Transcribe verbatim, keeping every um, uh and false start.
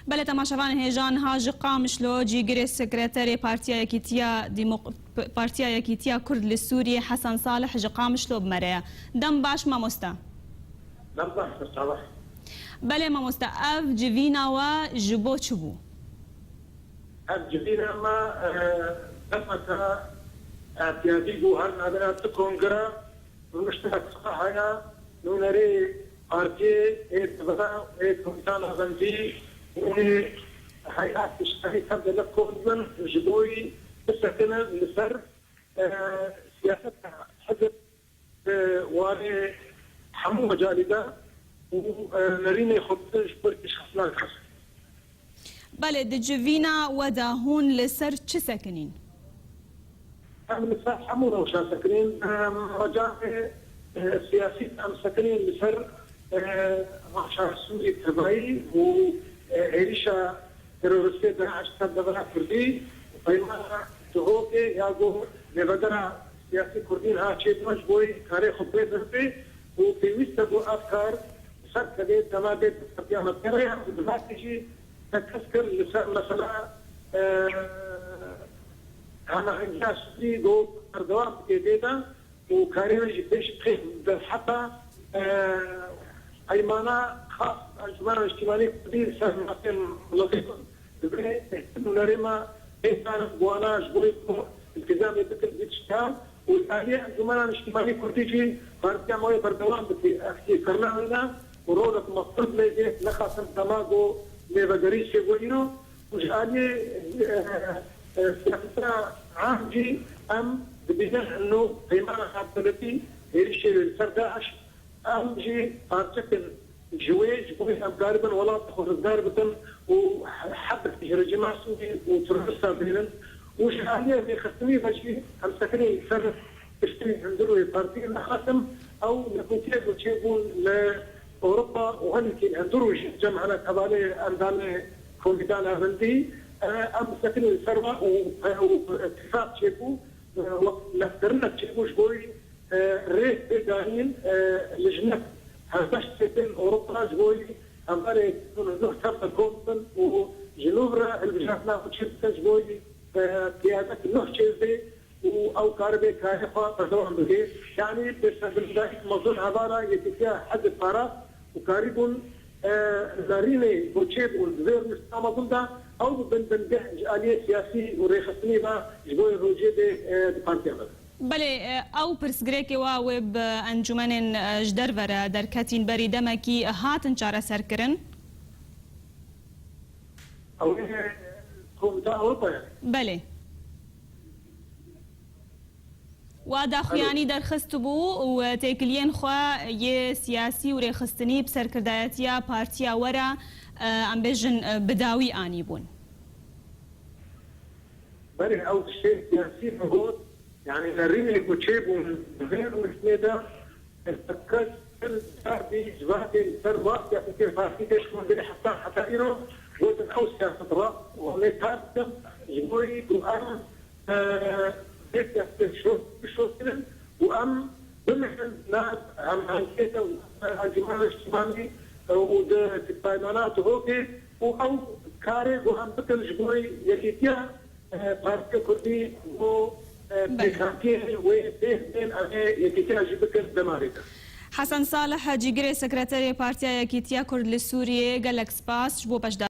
Belê, temaşevanên hêja, niha ji Qamişlo cîgirê sekreterê Partiya Yekîtiya Dîmok-, Partiya Yekîtiya Kurd li Sûriyê Hesen Salih ji Qamişlo bi me re ye. Dem baş mamoste. Dem baş, sağ ol. Belê mamoste, ev civîna we ji bo çi bû? Ev civîna me, e, demeke, e, tiyadî bû, her navbera tu kongre, rûniştina haya nûnerê partiyê ê devera ê komîta navendî û ê heyet tiştekî tev de kom bin ji bo wî bisekinin li ser, e, siyaseta hizb di warê hemû mecalî de û, e, nerînê xwe bidin ji bo pêşxistina kar. Belê, di civîna we de hûn li ser çi sekinîn? Em li ser hemû rewşa sekinîn. Em, mecalê, e, siyasî em sekinîn li ser, e, rewşa Sûrî tevayî û, e, êrîşa teroristê DAIŞ ser devera Kurdî, peymana Duhokê ya ku lêvedera siyasî Kurdî niha çêbû ji bo karê xwe bê birbê û pêwîst e ku ev kar ser kedê dema dê partiya me pê re ya û di vê jî tekez kir li ser mesela, e, hemahengiya Sûrî ku berdewam bike dê de û karê wê jî pêş bixê bi heta, e, peymana xas Encûmena Niştimanî Kurdî li ser mafên miletê Kurd. Divê nûnerê me bê karin bi wana ji bo ku iltizamê bikin vî tişta û li aliyê Encûmena Niştimanî Kurdî jî partiya me wê berdewam bike, ev hêkirina wê ne û rolek mezin lê bê, nexasim dema ku lêvegerî çêbû îro û ji aliyê, e, e, siyaseta am jî em dibînin ino peymana hevdewletî êrîşê li ser DAIŞ. Em jî parçekin ji wê, ji bo em karibin welat xwe rizgar bikin û hebek ji rejîma Sûrî û terorista bêrin. Û ji aliyê rêxistinî ve jî em sekinî li ser piştî hundir wê partiyê nexasim ew nekotiye ku çêbûn li Ewropa û hinekî hundir û jî cem hene hevalê endamê Komîta Navendî, e, em sekinî li ser ve û, û tifaq çêbû, e, wek lefkirinek çêbû ji bo wî e, rê pê dayîn, e, li jinek hevbeş sêtên Ewropa ji bo wî hevalê nû tev de kom bin û ji nû re hilbijartina xwe çê bikin ji bo wî, e, qiyadek nuh çêbê û ew karibê karê xwe berdewam bike. Yanî pêşengirîdayî mezin hevala Yekîtiya Hizb Parast û karîbûn, e, zerrînê ku çêbûn di vê rûniştina mezin de ew bibin bingeh ji aliyê siyasî û rêxistinî ve ji bo rojê dê, e, di partiya me de. Belê, e, ew pirsgirêkê wa wê bi encûmenên, e, ji derve re derketîn berî demekî hatin çareserkirin? Ew ê Komîta Ewropa ye. Belê. Wa daxuyanî derxistibû û têkiliyên xwe yê siyasî û rêxistinî bi serkirdayetiya partiya we re, e, em bêjin, e, bi dawî anîbûn. Berê ew tiştê siyasî min got, yanî nerînê ku çêbûn di vê rûniştinê de, kes pir serdî civakê li ser va siyasetê partî tê ji min heta, heta îro gotin ew siyaset rast û em ê kar bikin ji bo wî ku em, e, vê siyasetê şo-, bişopînin û em bimînin nav hemhengiyê de û Encûmena Niştimanî, e, û di, di peymana Duhokê û ew karê ku em bikin ji bo yekîtiya, e, Partiya Kurdî bo, e, Belê. Pêkhatiyê wê bêhbên em ê yekîtiya jî bikin demarê de. Hesen Salih, cîgirê sekreterê Partiya Yekîtiya Kurd li Sûriyê, gelek spas ji bo beşdar